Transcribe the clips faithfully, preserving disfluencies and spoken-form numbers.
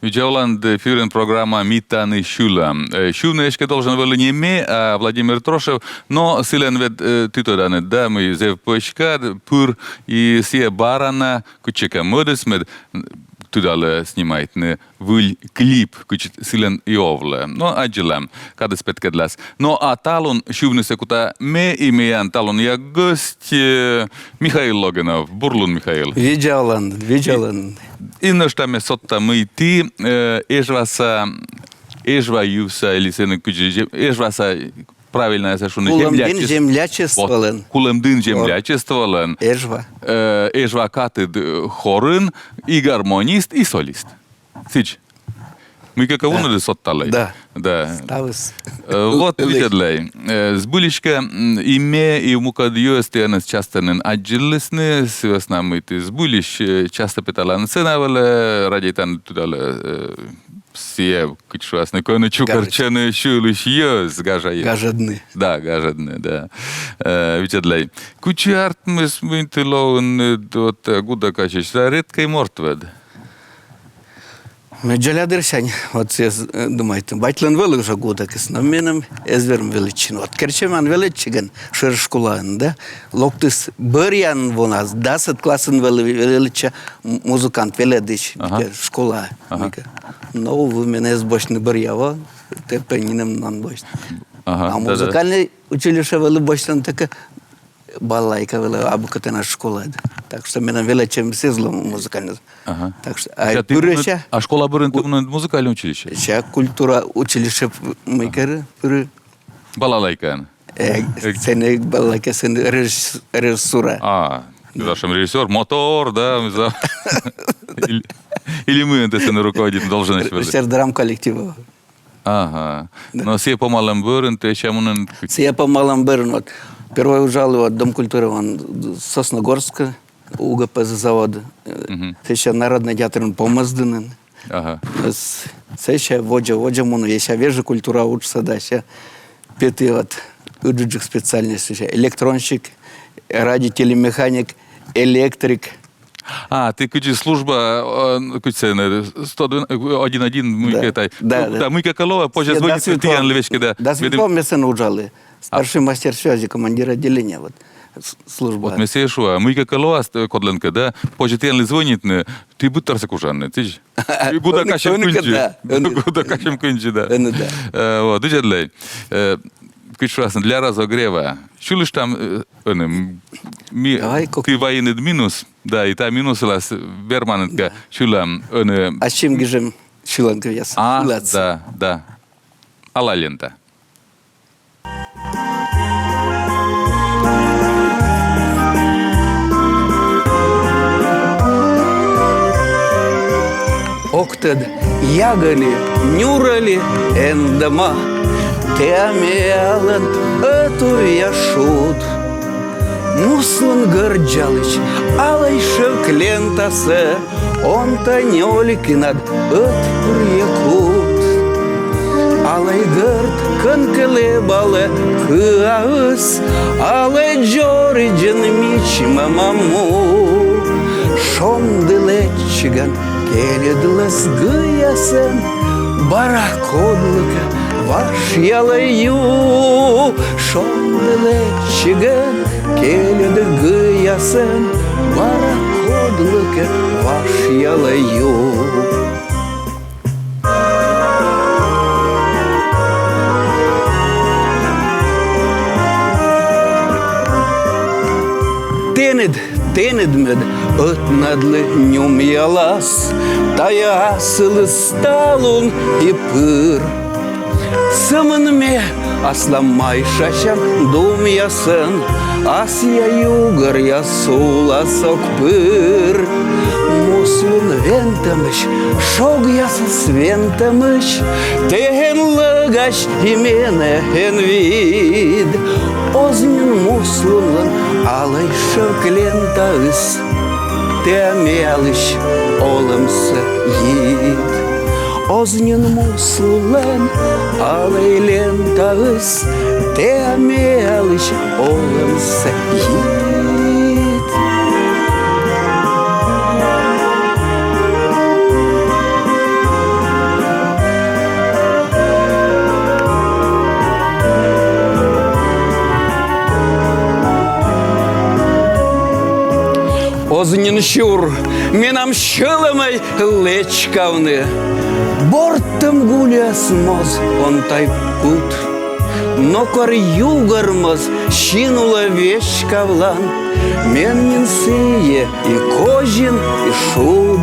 Видза оланныд, эфирын программа «Ми тані сьылам». Э, сьывны эськӧ должен вӧлі не ме, а Владимир Трошев, но сылӧн вед, э, ті тӧданныд да, мый зэв пӧсь кад, пыр, и сійӧ бара на кытчӧкӧ мӧдіс, мед, м, тыдалӧ снимайтны выль клип, кыдз сылӧн и овлӧ. Но аддзылам, кадыс петкӧдлас. Но а талун сьывнысӧ кута ме, и миян талунъя гӧсть, э, Михаил Логинов. Бур лун, Михаил. Видза олан, видза олан. И нӧшта ме содта, мый ті, э, Эжваса, Эжва йывса, или сэні кыдзи, Эжваса, правильнӧ сійӧ шуны, землячес-, землячестволӧн. Вот, Кулӧмдін землячестволӧн. Эжва. Э, Эжва катыд, э, хорын и гармонист, и солист. Сідз. Мыйкӧ кӧ вунӧдіс, содталӧй. Да. Да. Ставыс. Э, вот, видзӧдлӧй. Э, збыльысь кӧ, м, и ме, и мукӧд йӧз тіянӧс частӧ нин аддзылісны, сы вӧсна мый ті збыльысь, э, частӧ петаланныд сцена вылӧ, радейтанныд тыдалӧ, э, сійӧ, кыдз шуасны, кӧні чукӧртчӧны сьылысь йӧз, гажа йӧз. Гажӧдны. Да, гажӧдны, да. Э, видзӧдлӧй. Кыдзи артмис, мый ті лоинныд, вот, э, гудӧкасьысь, да, редкӧй морт ӧд. Ме дзоля дырсянь, вот сійӧ, э, думайта, батьлӧн вӧлі уже гудӧкыс, но меным эз вермы велӧдчыны. Вот керчомаӧн велӧдчигӧн, шӧр школаын, да, локтіс бӧръя вонас, дасӧд классын вӧлі велӧдча м-, музыкант, велӧдысь, ага, школаӧ. Ага. Мыйкӧ. Но, увы, менӧ эз босьтны бӧръя во, тэ пӧ нинӧм он босьт. Ага, а да, да, музыкальнӧй училищеӧ вӧлі босьтӧны, тэкӧ балалайка вӧлі абу кӧ тэнад школаад. Так что менам велӧдчӧмыс эз ло музыкальнӧй. Ага. Так что, а, пырӧ сэсся. А школа бӧрын тэ мунін музыкальнӧй училище? Сэсся культура училище мыйкӧ пырӧ. Балалайкаӧн? Э, сэні балалайка, сэні режисс-, режиссура. А, да. Сэтшӧм режиссёр, мотор, да, за-, или, или мыйӧн тэ сэні руководить должен вӧлі? Режиссёр драм коллектива. Ага. Да. Но сійӧ помалӧм бӧрын тэ сэсся мунін? Сійӧ помалӧм бӧрын, вот. Первой уджалі вот Дом культуры, вон, Сосногорск, УГПЗ завод. Э, мгм. Сэсся Народнӧй театрын Помӧсдінын. Ага. С-, сэсся водзӧ, водзӧ муні, сэсся вежӧ культура уджсӧ да, сэсся петі вот ыджыдджык специальность, сэсся электронщик, радиотелемеханик, электрик. А, ті кыдзи служба, э, кыдзи сэні, сто двенадцать, э, один один, мыйкӧ тай. Да, да. Да, мыйкӧ кӧ лоӧ, позьӧ звӧнитны тіянлы веськыда. Да, Светлов ме сэн уджалі. А. Старший мастер связи, командир отделения, вот, с-, служба. Вот ме сійӧ шуа, мыйкӧ кӧ лоас, э, кодлӧнкӧ, да, позьӧ тіянлы звӧнитны, ті быдторсӧ кужанныд, сідз. Гудӧкасьӧм кындзи. Да, ӧні. Гудӧкасьӧм кындзи, да. Ӧні, да. Э, вот, видзӧдлӧй. Э, кыдз шуасны, для разогрева. Сьылыштам, э, ӧні, м, ми, ті вайинныд минус, да, и та минус вылас верманныд кӧ, да, сьылам ӧні. Ачым гижӧм сьыланкывъяс. А, да, да. Алай лента. Ог тӧд, ягӧ ли, нюрӧ ли, эндӧма, тэ миянлӧн ӧтувъя шуд. Муслун гӧрддзалысь алай шӧвк лентасӧ, он тӧ нёль кынад ӧтпырйӧ кут. Алай гӧрд кӧнкӧ лэбалӧ кыаыс, алай дзоридзын мичмӧма му. Шонді лэччигӧн кельыдлӧз гыясӧн, бара кодлыкӧ важ ялӧй ю. Шонді лэччигӧн кельыд гыясӧн, бара кодлыкӧ важ ялӧй ю. Тэныд, тэныд мед ӧтнадлы нюмъялас тайӧ асылыс талун и пыр. Сӧмын ме аслам майшасям думъясӧн асъя югӧръяс улас ог пыр. Муслун вентӧмысь, шогъясӧс вентӧмысь, тэ эн лӧгась и менӧ эн вид. Оз нин муслунлӧн алай шӧвк лентаыс тэ миялысь олӧмсӧ йит. Оз нин муслунлӧн алай лентаыс тэ миялысь олӧмсӧ йит. Оз нин сюр, менам сьӧлӧмӧй лэчкавны. Бортӧм гуляс моз он тай кут. Но кор югӧр моз син улӧ веськавлан, мен нин сійӧ и козин, и шуд.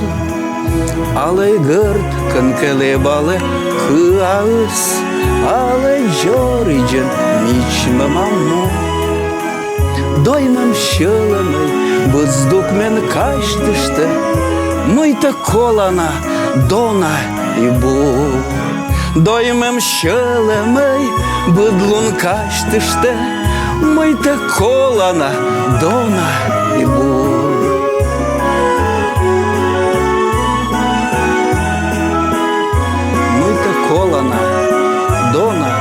Алӧй гӧрд кӧнкӧ лэбалӧ кыаыс, алӧй дзоридзын мичмӧма му. Доймӧм сьӧлӧмӧй быд здук мен казьтыштӧ, мыйтӧ колана дона и бур. Доймӧм сьӧлӧмӧй быд лун казьтыштӧ, мыйтӧ колана дона и бур. Мыйтӧ колана дона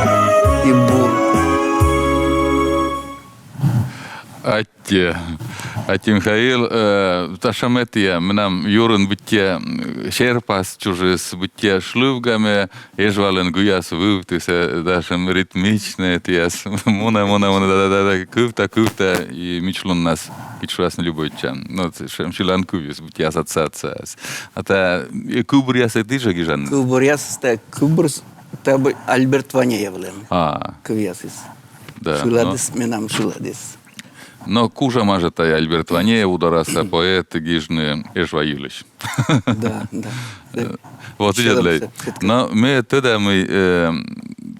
и бур. Аттьӧ. Аттьӧ, Михаил. Э, татшӧм этійӧ, менам юрын быттьӧ, м, серпас чужис, быттьӧ шлывгӧ ме, Эжвалӧн гыяс вывтісӧ, э, татшӧм ритмичнӧй этійӧ. Мунӧ, мунӧ, мунӧ, да, да, да, да, кывтӧ, кывтӧ, и мичлуннас, кыдз шуасны, любуйтчам. Но сэтшӧм сьыланкывйыс, быттьӧ ассоциацияыс. А тайӧ, э, кывбуръяссӧ ті жӧ гижанныд? Кывбуръясыс, тайӧ кывбур, тайӧ быттьӧ Альберт Ванеевлӧн. А. Кывъясыс. Да, шыладыс, но менам шыладыс. Но кужӧма жӧ тайӧ Альберт Ванеев, Удораса поэт, гижны Эжва йылысь. Да, да. Э, вот, видзӧдлӧй. Но ме тӧда, мый, э,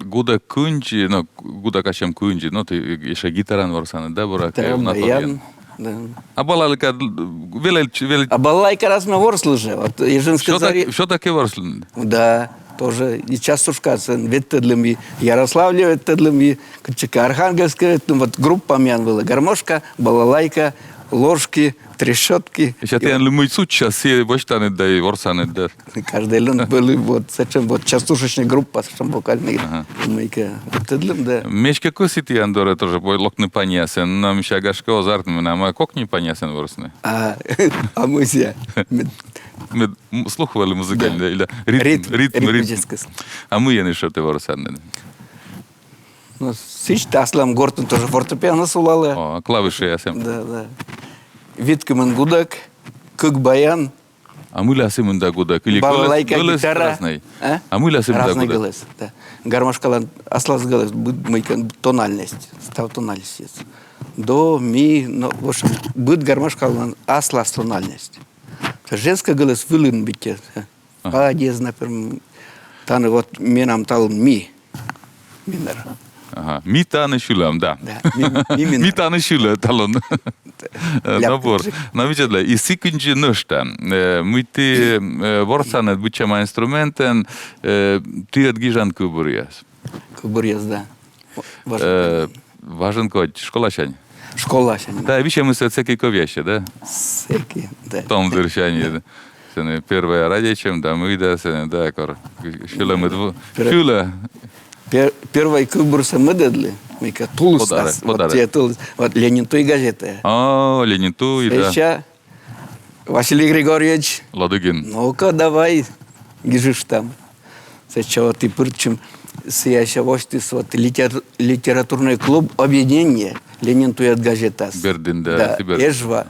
гудӧк кындзи, но гудӧк ачым кындзи, но ті ещӧ гитараӧн ворсанныд, да, буракӧ, уна торйӧн. Да. А балалайка велӧдчи, велӧдчи. А балалайкаӧс ме ворслі жӧ. Вот Эжинскӧй зари. Всё-таки ворслін? Да, тоже и частушкасӧ ветлӧдлім, и Ярославльӧ ветлӧдлім, и кытчӧкӧ Архангельскӧ ветлӧдлім. Вот группа миян вӧлі: гармошка, балалайка, ложки, трещотки. И сэсся тіянлы мый судзсяс, сійӧ босьтанныд да и ворсанныд да. Каждӧйлӧн вӧлі вот сэтшӧм вот частушечнӧй группа, сэтшӧм вокальнӧй. Ага. Мыйкӧ ветлӧдлім да. Ме эськӧ кӧсйи тіян дорӧ тоже локны паньясӧн, но мися, гашкӧ, оз артмы, а кокни паньясӧн ворсны. А, а мый сійӧ? Мед, м, слух вӧлі музыкальнӧй, да, или ритм, ритм, ритм. Ритмическӧй. А мыйӧн ещӧ ті ворсанныд? Ну, сідз, аслам гортын тоже фортепиано сулалӧ. О, клавишаясӧн. Да, да. Вит кымын гудӧк, кык баян. А мыйла сымында гудӧк? Или балалайка, гитара. Гӧлӧс разнӧй? А? А мыйла сымында гудӧк? Разнӧй гӧлӧс, да. Гармошкалӧн аслас гӧлӧс, быд мыйкӧ тональность, став тональностьяс. До, ми, но, в общем, быд гармошкалӧн аслас тональность. Женскӧй гӧлӧс вылын быттьӧ. Ага. Па диез, например, тані вот менам талун ми минор. Ага. Ми тані сьылам, да. Да, ми, ми минор. Ми тані сьылӧ талун. Э, но бур. Но видзӧдлӧй, и сы кындзи нӧшта. Э, мый ті, э, ворсанныд быдсяма инструментӧн, э, ті ӧд гижан кывбуръяс. Кывбуръяс, да. Э, важӧн кодь, школасянь? Школасянь. Да, висьӧмыс ӧд сэки кӧвъясьӧ, да? Сэки, да. Том дырсянь. Сэні первой радейтчӧм да мый да, сэні, да, кор сьылӧмыд в-, сьылӧ. Пер-, первой кывбурсӧ мӧдӧдлі, мыйкӧ «Тулыс». Подарок, подарок. Вот, «Тулыс», вот «Ленин туй» газетаӧ. О, «Ленин туй», да. Сэсся Василий Григорьевич Ладыгин. Ну-ка, давай, гижыштам. Сэтчӧ вот и пыртчим, сійӧ сэсся восьтіс вот литер-, литературнӧй клуб «Объединение», «Ленин туйӧд» газетас. Бердын, да. Да, Эжва,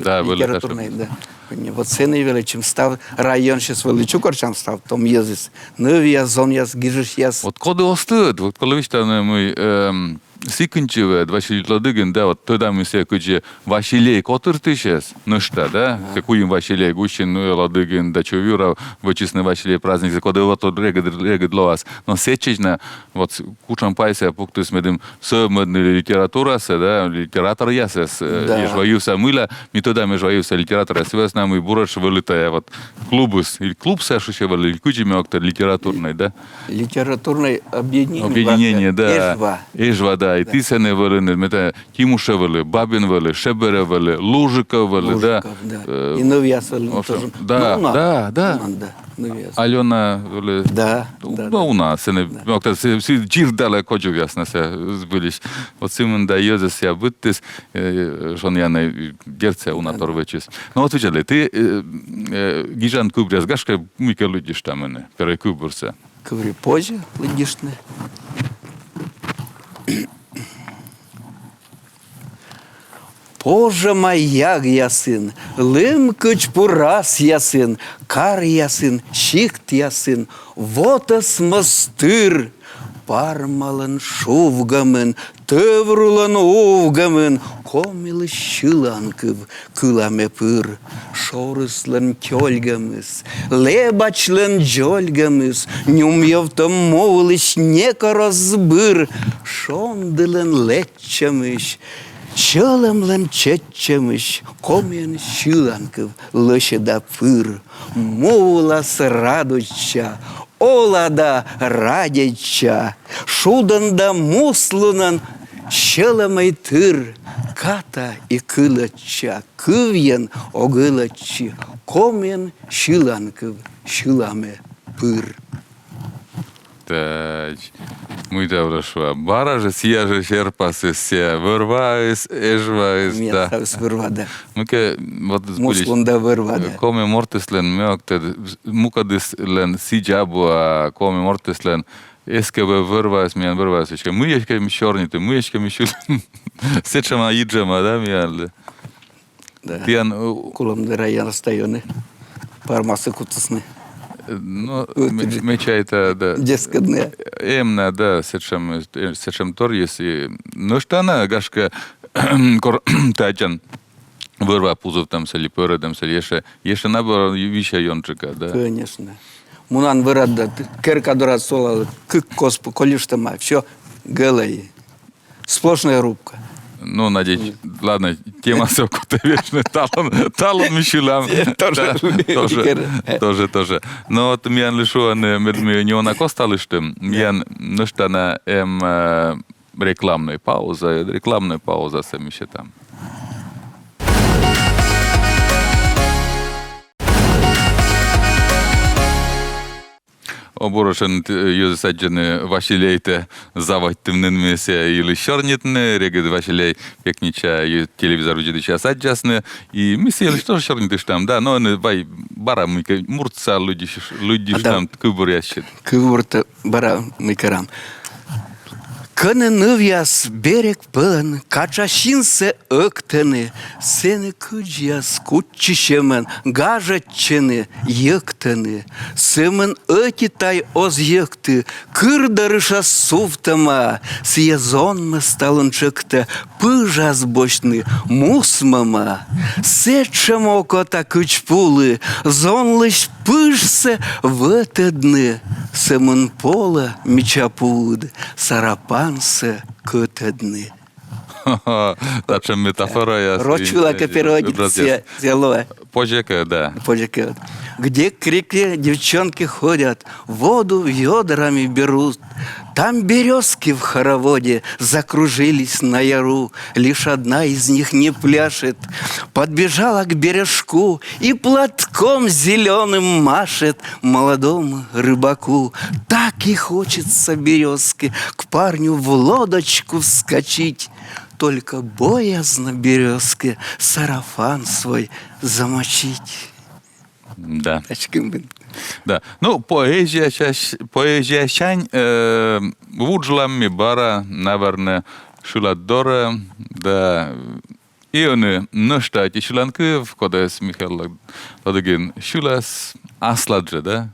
да, вӧлі литературнӧй, да. Вот сэні велӧдчим, став районсьыс вӧлі чукӧртчам, став том йӧзыс. Нывъяс, зонъяс, гижысьяс. Вот коді оз тӧд, вот колӧ висьтавны, мый, эм, сы кындзи ӧд Василий Ладыгин, да, вот тӧдам ми сійӧ кыдзи «Василей» котыртысьӧс, нӧшта, да? Ага. Сійӧ куим Василей: Гущин, э, Ладыгин да Чувьюров вӧчисны «Василей» праздниксӧ, коді вот регыд, регыд лоас. Но сэтчӧдз на, вот кутшӧм пай сійӧ пуктіс, медым сӧвмӧдны литературасӧ, да, литераторъясӧс, э, да, Эжва йывса. Мыйла ми тӧдам Эжва йывса литераторъяс? Сы вӧсна, мый буретш вӧлі тайӧ вот клубыс, или клуб сійӧ шусьӧ вӧлі, или кыдзи ме ог тӧд, литературнӧй, да? Литературнӧй объединение. Объединение, да. Эжва. Эжва, да. И ті сэні вӧлінныд, ме тӧда, Тимушев вӧлі, Бабин вӧлі, Шеберев вӧлі, Лужиков вӧлі, да. Лужиков, да. Э, и нывъяс вӧлі тоже. Да, да, да. Уна, да, нывъяс. Алёна вӧлі. Да, да, да. Уна, сэні, ме ог тӧд, сійӧ, сійӧ дзирдалӧ кодзувъяс на сійӧ збыльысь. Вот сымында йӧзыс сійӧ быдтіс, э, шонъян, э, дерт, сійӧ уна тор вӧчис. Но вот видзӧдлӧй, ті, э, э, гижан кывбуръяс, гашкӧ, мыйкӧ лыддьыштам ӧні, первой кывбурсӧ. Кывбур позьӧ лыддьыштны. Пожӧма ягъясын, лым кыдз пу расъясын, каръясын, сиктъясын, вотӧс мӧс тыр. Пармалӧн шувгӧмын, тӧврулӧн увгӧмын Комилысь сьыланкыв кылам пыр. Шорыслӧн тёльгӧмыс, лэбачлӧн дзольгӧмыс, нюмъёвтӧм му вылысь некор оз збыр. Шонділӧн лэччӧмысь, сьӧлӧмлӧн чеччӧмысь Комиӧн сьыланкыв лӧсьӧда пыр. Му вылас радуйтча, ола да радейтча, шудӧн да муслунӧн сьӧлӧмӧй тыр. Ката и кылӧдча, кывйӧн ог ылӧдчы, Комиӧн сьыланкыв сьылам пыр. Тадз. Мый тадз шуа. Бара жӧ сійӧ жӧ серпасыс, сійӧ вӧр-ваыс, Эжваыс, да. Ставыс вӧр-ва да. Мыйкӧ вот збыльысь. Муслун да вӧр-ва да. Коми мортыслӧн мыйкӧ тӧд, мукӧдыслӧн сідз абу, а коми мортыслӧн эскӧ вӧ-, вӧр-ваыс, миян вӧр-ваыс эськӧ. Мый эськӧ ми сёрнитім, мый эськӧ ми сьылім. Сэтшӧма йиджӧма, да, миянлы. Да. Тіян, э, Кулӧмдін районас тай ӧні пармасӧ кутісны. Ну, ме-, ме чайта, да. Дзескӧдны. Эм на, да, сэтшӧм, э, сэтшӧм торйыс и нӧшта на, гашкӧ, кор татшӧм вӧр-ва пузывтӧмсӧ ли, пӧрӧдӧмсӧ ли, ещӧ, ещӧ на бара висьӧ ёнджыка, да? Конечно. Мунан вӧрад да, керка дорад сулалӧ, кык кос пу колиштӧма, всё, гӧлӧй. Сплошная рубка. Ну, надеюсь, ладно, темасӧ кутам вешны, талун, талун ми сьылам. Тоже, да, тоже, тоже, тоже. Но вот миянлы шуӧны, мед ми неуна косталыштам, миян нӧшта на эм, э, рекламнӧй пауза, рекламнӧй паузасӧ ми сетам. О, буретш, т-, йӧзыс аддзӧны Василейтӧ заводьтыны нин, мися, йылысь сёрнитны, регыд Василей пекнича, ю-, телевизор видзӧдысьяс аддзасны, и ми сійӧ йылысь тоже сёрнитыштам, да, но ӧні вай бара мыйкӧ муртса лыддьыш-, лыддьыштам кывбуръяссьыд. Кывбуртӧ бара мый керам. Кӧні нывъяс берег пӧлӧн катша синсӧ ӧктӧны, сэні кыдзъяс кутчысьӧмӧн гажӧдчӧны, йӧктӧны. Сӧмын ӧти тай оз йӧкты, кыр дорысь сувтӧма, сійӧ зонмӧс талун тшӧктӧ, пыжас босьтны мусмӧма. Сэтшӧм окота кыдз пулы, зонлысь пыжсӧ вӧтӧдны, сӧмын полӧ мича пуыд сарапансӧ кӧтӧдны. Татшӧм метафораяс. Роч вылӧ кӧ переводитны, сійӧ лоӧ. Позьӧ кӧ, да. Позьӧ кӧ. Где к реке девчонки ходят, воду вёдрами берут. Там берёзки в хороводе закружились на яру, лишь одна из них не пляшет. Подбежала к бережку и платком зелёным машет молодому рыбаку. Так и хочется берёзке к парню в лодочку вскочить. Только боязно берёзке сарафан свой замочить. Да. Ачкым бен. Да. Ну, поэзиясянь, поэзиясянь, э, вуджлам ми бара, наверно, шылад дорӧ, да. И ӧні нӧшта ӧти сьыланкыв, кодӧс Михаил Ладыгин сьылас, аслад жӧ, да?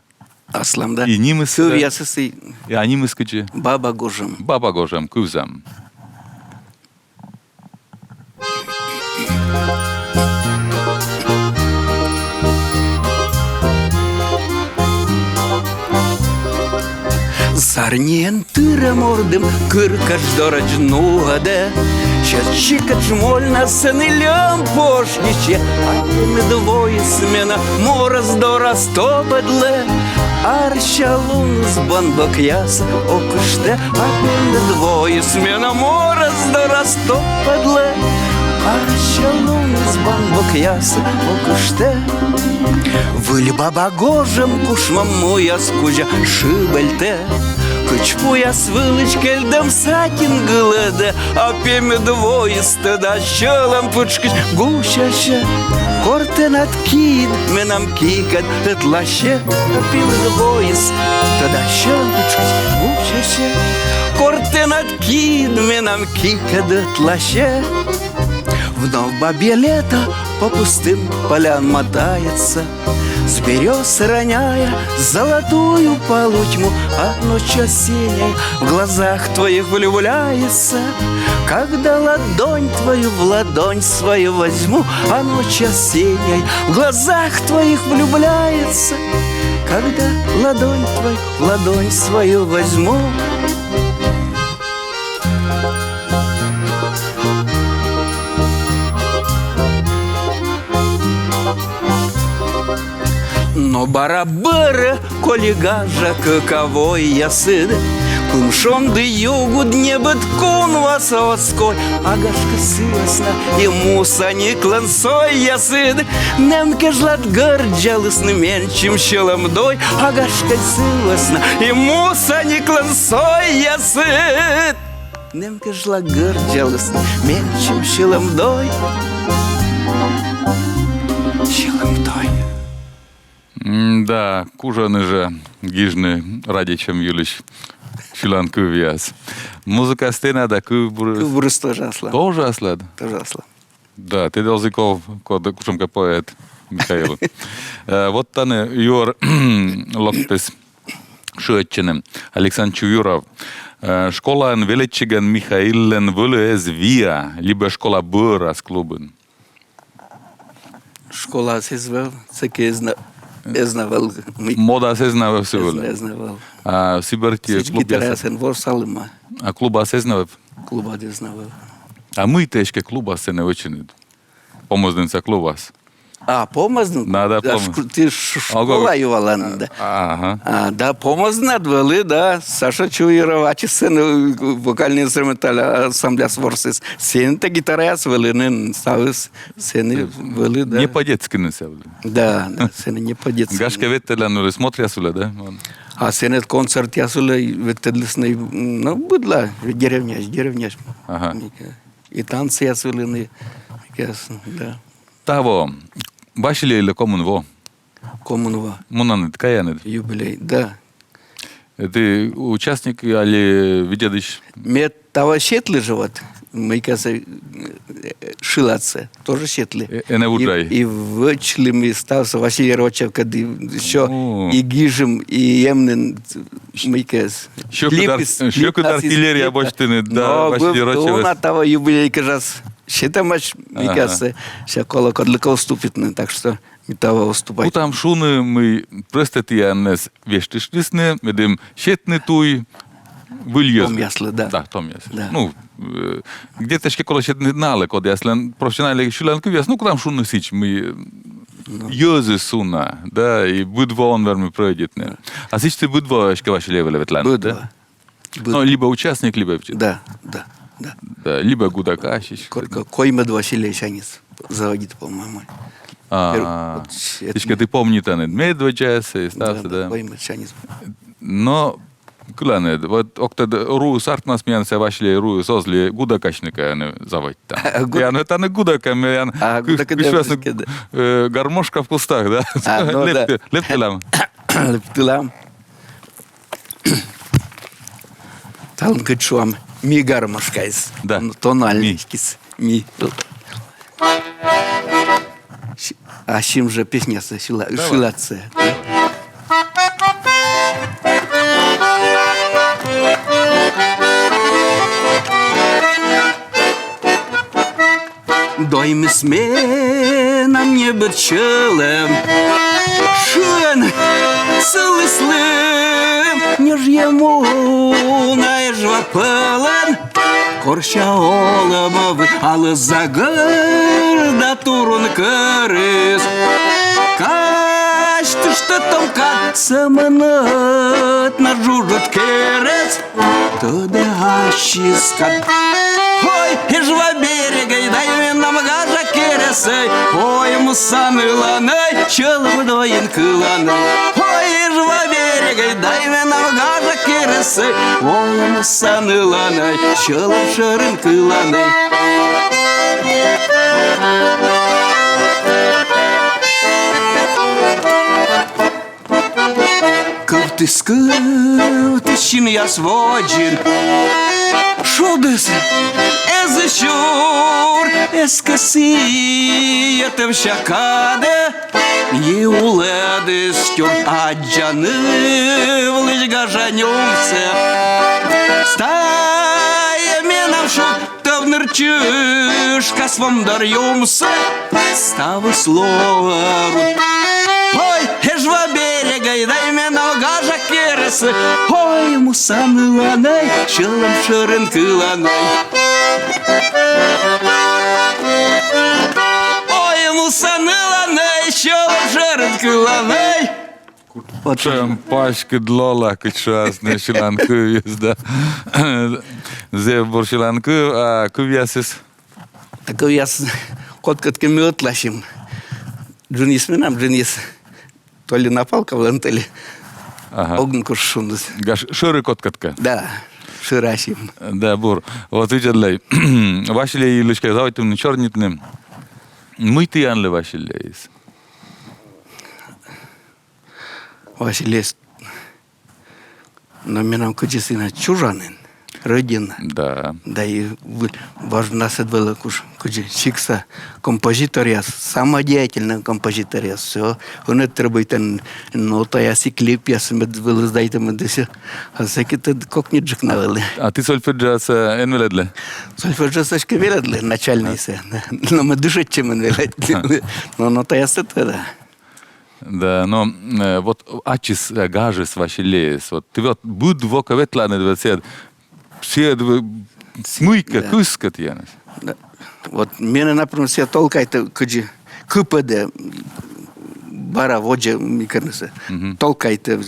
Аслам, да. И нимыс, да. Кывъясыс и. И, а нимыс кыдзи? «Баба гожӧм». «Баба гожӧм», кывзам. Зарниӧн тырӧм ордым кыркӧтш дорӧдз нуӧдӧ. Сьӧд сикӧтш мольнас сэні льӧм пошйысьӧ, а пемыд воис менӧ морӧс дорас топӧдлӧ. Арся луныс бан бокъясӧ окыштӧ, а пемыд воис менӧ морӧс дорас топӧдлӧ. Арся луныс бан бокъясӧ окыштӧ. Выль баба гожӧм кушмӧм муяс кузя шыбӧльтӧ. Кыдз пуяс вылысь кельдӧм сатин гылӧдӧ, а пемыд воис тӧда сьӧлӧм пытшкысь гусясьӧ. Кор тэнад киыд менам кикӧд ӧтласьӧ, а пемыд воис тӧда сьӧлӧм пытшкысь гусясьӧ. Кор тэнад киыд менам кикӧд ӧтласьӧ. Вновь бабье лето по пустым полям мотается, с берез роняя золотую полутьму. А ночь осенняя в глазах твоих влюбляется. Когда ладонь твою в ладонь свою возьму, а ночь осенняя в глазах твоих влюбляется. Когда ладонь твою в ладонь свою возьму. Но бара бӧрӧ, коли гажа кӧ кавойясыд, пым шонді югыд небыд кун васоз кой. А гашкӧ сы вӧсна и мусаниклӧн сойясыд нэм кежлад гӧрддзалісны менсьым сьӧлӧмдой. А гашкӧ сы вӧсна и мусаниклӧн сойясыд нэм кежлад гӧрддзалісны менсьым сьӧлӧмдой. Сьӧлӧмдой. М, да, кужӧны жӧ гижны радейтӧм йылысь сьыланкывъяс. Музыкаыс тэнад, а кывбурыс... Кывбурыс тоже аслам. Тоже аслад? Тоже аслам. Да, тэнад оз и ков, код кутшӧмкӧ поэт, Михаил. Э, вот тані юӧр локтіс шыӧдчыны. Александр Чувьюров. Э, школаын велӧдчигӧн Михаиллӧн вӧлі эз виа, либӧ школа бӧрас клубын? Школаас эз вӧв, сэки эз на, эз на вӧв. Модаас эз на вӧв сы вылӧ? Эз на вӧв. А сы берти клубъясас? Гитараясӧн ворсалӧма. А клубас эз на вӧв? Клубас эз на вӧв. А мый тэ эськӧ клубас сэні вӧчинныд? Помӧздінса клубас. А, Помӧздін? Да, да, Помӧздін. Ты школа юалан, да. Ага. А, да, Помӧздінад вӧлі, да. Саша Чувьюров ачыс сэні вокально-инструментальнӧй ансамбляс ворсіс. Сэні тэ гитараяс вӧліны, ставыс сэні вӧлі, да. Не по-детскиныс вӧлі. Да, да, сэні не по-детски. Гашкӧ, ветлӧдлан вӧлі смотръяс вылӧ, да? А сэні концертъяс вылӧ ветлӧдлісны, ну, быдлаӧ, деревняысь, деревняысь. Ага. И танцъяс вылӧ, и, ясно, да. Таво Василейлы комын во. Комын во. Мунанныд, каянныд? Юбилей, да. Тэ участник али видзӧдысь? Ме таво сетлі жӧ вот, мыйкӧ сэсся, э, шыладсӧ, тоже сетлі. Э, энӧ уджай. И, и вӧчлім, и ставсӧ Василий Рочев кӧд, и всё, и гижим, и эм нин мыйкӧ. Сьӧкыд артиллерия босьтінныд, да, Василий Рочев. Таво юбилей кежас сетӧмаӧсь мыйкӧ сэсся, колӧ кодлыкӧ уступитны, так что ми таво уступайтам. Кутам шуны, мый прӧстӧ тіянӧс вештыштісны, медым сетны туй выль йӧзлы. Томъяслы, да. Да, томъяслы. Да. Ну, э, где-то эськӧ колӧ сетны налы, кодъяслӧн профессиональнӧй сьыланкывъяс, ну, кутам шуны сідз, мый, э, йӧзыс уна, да, и быд во он вермы прӧйдитны. А сідз ті быд во эськӧ Василей вылӧ ветланныд, да? Быд во. Ну, либӧ участник, либӧ... Да, да, да. Да, либӧ гудакасьысь. Коркӧ коймӧд Василейсяньыс заводиті, по-моему. А, эськӧ ті помнитанныд медводдзаяссӧ и ставсӧ, да. Коймӧдсяньыс. Но кыланныд, вот ог тӧд, руыс артмас, миян сэсся Василей руыс оз ли, гудакасьны кӧ ӧні заводитам. Миян тані гудакӧ, миян кысь вӧсна, э, гармошка в кустах, да? А, ну да. Лэптылам. Лэптылам. Талун кыдз шуам, ми гармошкаыс. Да. Тональнӧйкӧ. Ми. А сэтшӧм жӧ песнясӧ шыла-, шыласны. Доймис менам небыд сьӧлӧм, шыӧн сылыслы ньӧжйӧ муна Эжва пӧлӧн. Корся олӧмӧ вылын алӧ загӧр да турун кӧрыс. Казьтышта том кад сӧмын ӧтнад жужыд керӧс. Тӧдӧ ассьыс кад. Ой, Эжва берегӧй, дай менам гажа керӧсӧй. Ой, муса ныланӧй, сьӧлӧмдоын кыланӧй. Ой, Эжва берегӧй, дай менам гажа керӧсӧй. Ой, муса ныланӧй, сьӧлӧм шӧрын кыланӧй. Кывтіс, кывтіс синъяс водзын. Шудыс эз Сюр эскӧ сійӧ тӧвся кадӧ, и улӧдыс тюр. Аддзан ывлысь гажа нюмсӧ. Став менам, шуӧ, тӧвныд чышкас вом дор юмсӧ. Ставыс лоӧ руд. Ой, Эжва берегӧй, дай менам гажа керӧсӧ. Ой, муса ныланӧй, сьӧлӧм шӧрын кыланӧй. Ой, муса ныланӧй, сьӧлӧм шӧрын кыланӧй. Вот. Чӧм паськыд лола, кыдз шуасны, сьыланкывйыс, да. Зэв бур сьыланкыв, а кывъясыс? А кывъяс кодкӧд кӧ ми ӧтлаасим. Джынйыс менам, джынйыс. То ли на палка вылын, то ли. Ага. Ог нин куж шуны. Гашкӧ, шӧрӧ кодкӧд кӧ? Да, шӧрӧ ассьым. Да, бур. Вот видзӧдлӧй. Василей йылысь кӧ заводитім нин сёрнитны. Мый тіянлы Василейыс? Василейыс. Но менам кыдзи сійӧ на чужанін, родина. Да. Да и в-, важнӧйыс вӧлі куш, кыдзи сикса композиторъяс, самодеятельнӧй композиторъяс, всё. Ӧні требуйтӧны нотаяс и клипъяс, мед вӧлі сдайтӧмаӧсь да всё. А сэки тӧд кокниджык на вӧлі. А ті сольфеджиосӧ эн велӧдлы? Сольфеджиосӧ эськӧ велӧдлі, начальнӧйсӧ. Но ме дышӧдчӧмӧн велӧдлі. Но нотаяс тӧда. Да, но, э, вот ачыс, э, гажыс Василейыс, вот ті вот быд во кӧ ветланныд, вот сійӧ, сійӧ, э, мыйкӧ, кыскӧ тіянӧс. Да. Вот менӧ, например, сійӧ толкайтӧ, кыдзи кыпӧдӧ бара водзӧ мыйкӧнсӧ. Мгм. Толкайтӧ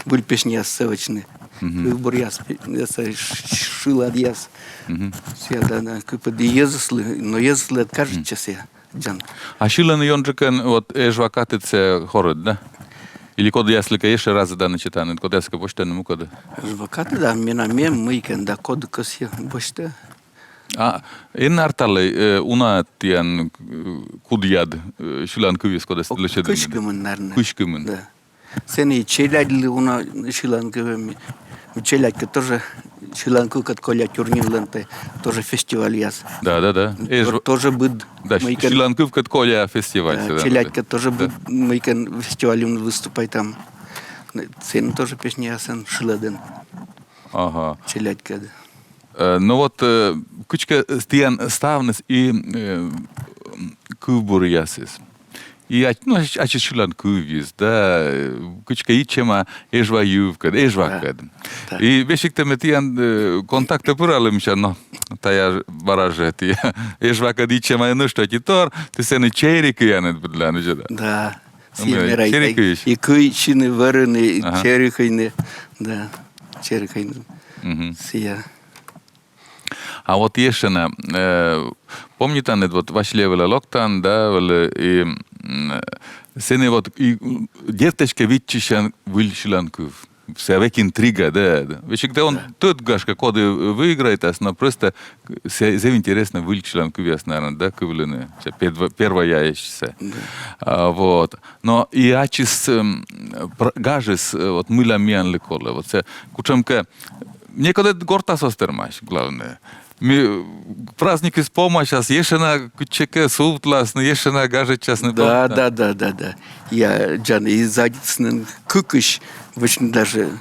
выль песняяссӧ вӧчны. Мгм. Кывбуръяс, пе-, яс, ш-, шыладъяс. Мгм. Сійӧ, да, да, кыпӧдӧ йӧзыслы, но йӧзыслы кажитчӧ сійӧ. Дзан. А сьылӧны ёнджыкӧн вот Эжва катыд, сійӧ хорыд, да? Или кодъяслы кӧ ещӧ разӧданы сетанныд, кодъяс кӧ босьтӧны мукӧдӧ? Эжва катыд, да, менам эм мыйкӧ да, кодкӧ сійӧ босьтӧ. А эн арталӧй, э, уна тіян, э, кудъяд, э, сьыланкывйыс, кодӧс лӧсьӧдінныд? Кызь кымын, наверное. Кызь кымын. Да. Сэні челядьлы уна сьыланкыв эм. Челядькӧд тоже сьыланкывкӧд коля тюрнинлӧн тай тоже фестивальяс. Да, да, да. Эжва-, тоже быд. Да, мыйкӧн. Сьыланкывкӧд коля фестиваль. Да, челядькӧд тоже быд мыйкӧн фестивальын выступайтам. Сэні тоже песняясӧн шыладӧн. Ага. Челядькӧд. Э, ну вот, э, кыдзкӧ тіян ставныс и, э, кывбуръясыс. И ач-, ну, ач-, ачыс сьыланкывйыс, да, э, кыдзкӧ ичӧма Эжва йывкӧд, Эжвакӧд. Да. Да. И весиг тэ ме тіян, э, контактӧ пыралі, мися, но тая бара жӧ ті Эжвакӧд ичӧма нӧшта ӧтитор, ті сэні чери кыянныд быдлаын, мися, да. Да. Ну, сійӧ мый, мера чери и кыйысь. И кый сины вӧрыны, и чери кыйны. Да, чери кыйны. Мгм. Сійӧ. А вот ещӧ на, э, помнитанныд, вот Василей вылӧ локтан, да, вӧлі, и, м, э, сэні вот и, м, дерт эськӧ виччысян выль сьыланкыв. Сійӧ век интрига, да, да. Весиг тэ он тӧд, гашкӧ, коді выиграйтас, но просто сійӧ, сійӧ интереснӧ выль сьыланкывъяс, наверное, да, кывлыны. Сійӧ перво-, первойяысь сійӧ. Да. А, вот. Но и ачыс, м, пр-, гажыс, э, вот мыйла миянлы колӧ. Вот сійӧ кутшӧмкӧ некод ӧд гортас оз тэрмась, главное. Ми, праздникыс помасяс, ещӧ на кытчӧкӧ сувтласны, ещӧ на гажӧдчасны. Да, да, да, да, да. Я, дзан, и заводитісны кыкысь вӧчны даже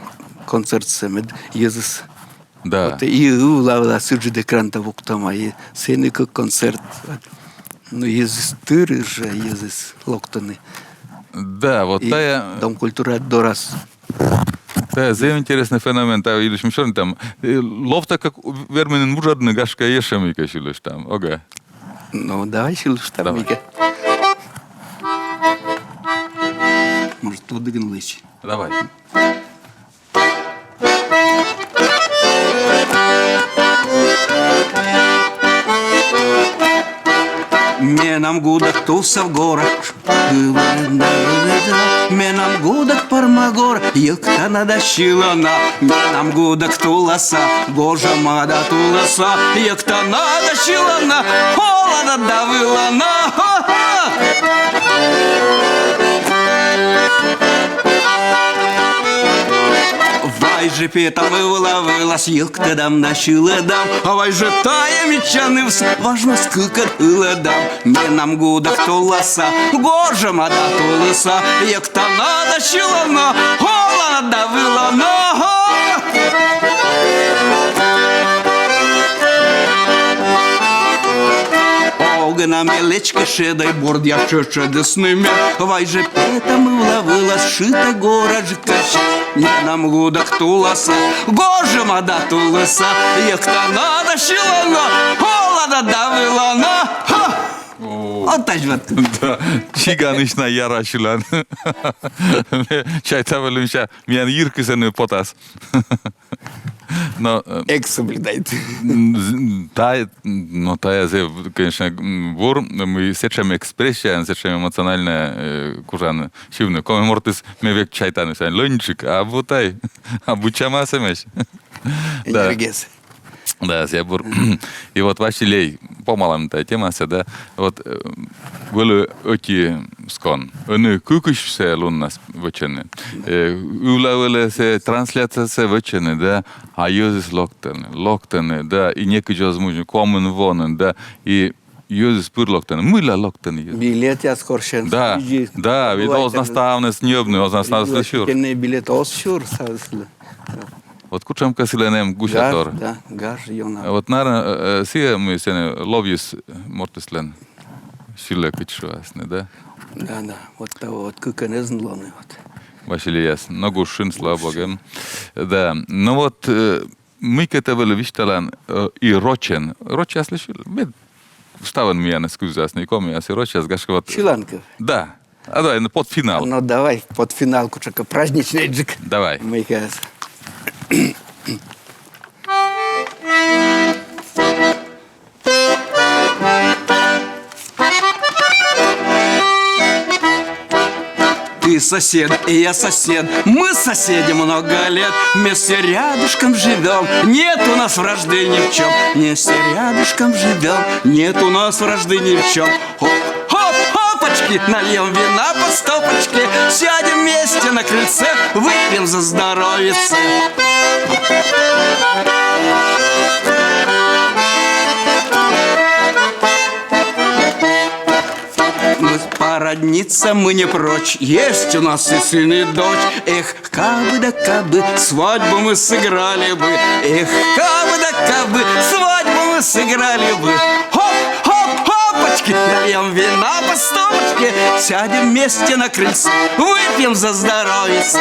концертсӧ, мед йӧзыс. Да. Вот и ывла-ывла сыджыд экран да вуктӧма, и сэні кык концерт. Ну, йӧзыс тырыс жӧ, йӧзыс локтӧны. Да, вот и тая Дом культуры дорас. Да, зэв интереснӧй феномен, тая йылысь ми сёрнитам. Э, ловтӧ кӧ верминныд вуджӧдны, гашкӧ, ещӧ мыйкӧ сьылыштам, ог-ӧ? Ну, давай сьылыштам мыйкӧ. Может, тӧдігӧн лэччӧ. Давай. Менам гудӧк тусав гора, менам гудӧк парма гора, йӧктана да сьылана. Менам гудӧк туласа, гожӧма да туласа, йӧктана да сьылана, олана да вылана. Ха-ха! Вай жӧ петам ывла вылас, йӧктӧдам да сьылӧдам. А вай жӧ тайӧ мича нывсӧ важмас кыкӧд ылӧдам. Менам гудӧк туласа гожӧма да тулыса йӧктана да сьылана, олана да вылана. Огӧна ме лэчкӧ шедӧй, бордъяс тшӧтш ӧдісны ме. Вай жӧ петам ывла вылас, шытӧ гораджык кӧсйӧ. Менам гудӧк туласа гожӧма да тулыса йӧктана да сьылана, олана да вылана. Ха! О. Вот так вот. Да, чиганысь на яра сьылан. Чайта вӧлі, мися, миян йиркыс ӧні потас. Но, э, эксоблюдайт. М, з-, м, та, но тайӧ зэв, конечно, м, бур, мый сэтшӧм экспрессия, сэтшӧм эмоциональнӧй, э, кужан сьывны. Коми мортыс, ме век чайтан, мися, лӧньджык, а абу тай, абу чамас эмӧсь. Да. Энергияс. Да, зэв бур. И вот, Василей, помалам тайӧ темасӧ, да. Вот, э, вӧлі ӧти скон. Ӧні кыкысь сійӧ луннас вӧчӧны. Э, ывла вылӧ сійӧ трансляциясӧ вӧчӧны, да. А йӧзыс локтӧны, локтӧны, да. И некыдз оз мунны, комын воны, да. И йӧзыс пыр локтӧны. Мыйла локтӧны йӧзыс? Билетъяс корсьӧны. Да, да, ведь оз на ставныс ньӧбны, оз на ставныс сюр. Билет оз сюр ставныслы. Вот кутшӧмкӧ сылӧн эм гусятор. Гаж, да, гаж ёна. Вот, наверно, э, э, сійӧ, мый сэні ловйыс мортыслӧн сьылӧ, кыдз шуасны, да? Да, да. Вот того, вот кыкӧн эз нин лоны, вот. Василейяс. Но гуш ин, слава богу. Да. Ну вот, э, мыйкӧ тэ вӧлі висьталан, э, и рочӧн. Рочьяслы сьылан. Мед ставӧн миянӧс кывзасны, и комияс, и рочьяс, гашкӧ, вот. Сьылан кӧ? Да. А давай, ну, под финал. Ну, давай, под финал кутшӧмкӧ праздничнӧйджык. Давай. Мыйкӧ. Ты сосед, и я сосед, мы соседи много лет. Вместе рядышком живем, нет у нас вражды ни в чем. Вместе рядышком живем, нет у нас вражды ни в чем. Хоп, хоп, хопочки, нальем вина по стопочке. Сядем вместе на крыльце, выпьем за здоровьице. Мы породниться мы не прочь, есть у нас и сын, и дочь. Эх, кабы да кабы, свадьбу мы сыграли бы. Эх, кабы да кабы, свадьбу мы сыграли бы. Хоп, хоп, хопочки, нальем вина по стопочке. Сядем вместе на крыльце, выпьем за здоровьице.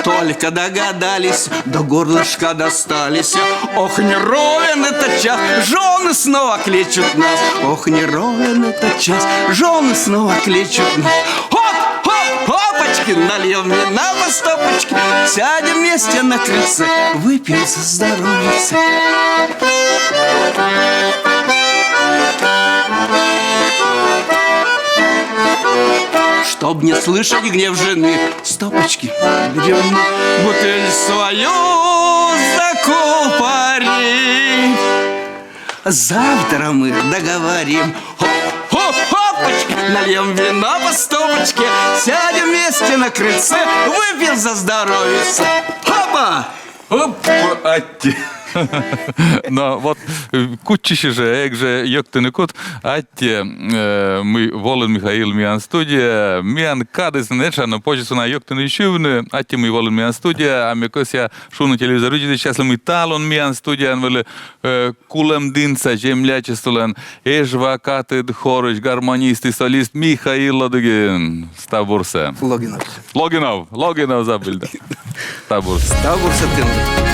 Только догадались, до горлышка достались. Ох, не ровен этот час, жены снова кличут нас. Ох, не ровен этот час, жены снова кличут нас. Хоп, хоп, хопочки, нальем вина по стопочке. Сядем вместе на крыльце, выпьем за здоровьице. Чтоб не слышать гнев жены, стопочки, берём бутыль свою, закупорим. Завтра мы договорим. Хоп, хоп, хопочки, нальем вина по стопочке, сядем вместе на крыльце, выпьем за здоровьице. Хопа! Оп, атти. Но вот, э, кутчысьӧ жӧ, эг жӧ йӧктыны кут, атти, э, мый волін, Михаил, миян студияӧ, миян кадыс нин этша, но позьӧ сӧмын йӧктыны, сьывны, атти, мый волін миян студияӧ, а ме кӧсъя шуны телевизор видзӧдысьяслы, мый талун миян студияын вӧлі, э, Кулӧмдінса землячестволӧн Эжва катыд хорысь гармонист и солист Михаил Лодыгин. Став бурсӧ. Логинов. Логинов, Логинов забыльда. Став бурсӧ. Став бурсӧ тэнӧ.